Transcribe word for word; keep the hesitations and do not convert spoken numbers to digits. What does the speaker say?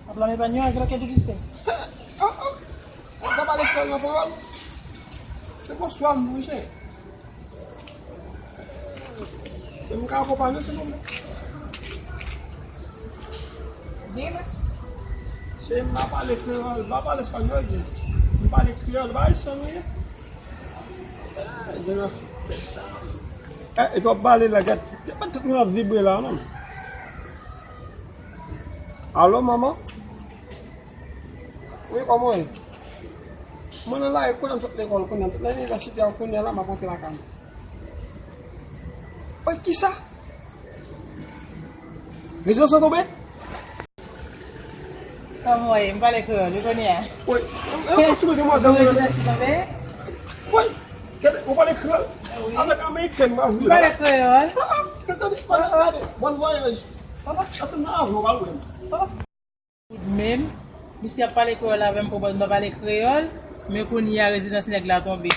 Hablame español, creo que dijiste. Ah, ah. Ou ka pale kreyòl nan pawòl? Se bonswa m manje. Se m ka akonpanye w, silvouplè? Dime. Se m pa pale kreyòl, m pa pale espanyòl, m pale kreyòl, pa ayisyen nou ye. Eh, e t w ap pale la, gad, te pa tèt mwen ap vibre la, non. Alo, manman? Wi, kòman w ye? Mwen nan lari kounye a, m sot lekòl kounye a, m sot nan inivèsite a kounye a la, m ap rantre lakay mwen. Oy, kisa? Rezo sa tonbe? Kòman w ye? M pale kreyòl, wi, kounye a. Oy, e, e, sou demwazèl mwen. Rezo sa tonbe? Oy, gade, ou pale kreyòl? Wi. Avèk amerikèn, m ap viv la. M pale kreyòl. Ah, ah, gade, gade, gade. Bon vwayaj. Papa, ase nan avyon, w al wè m. Papa. Tout menm, misye ap pale kreyòl avè m, konprann m pa pale kreyòl, men kounye a rezidans nèg la tonbe.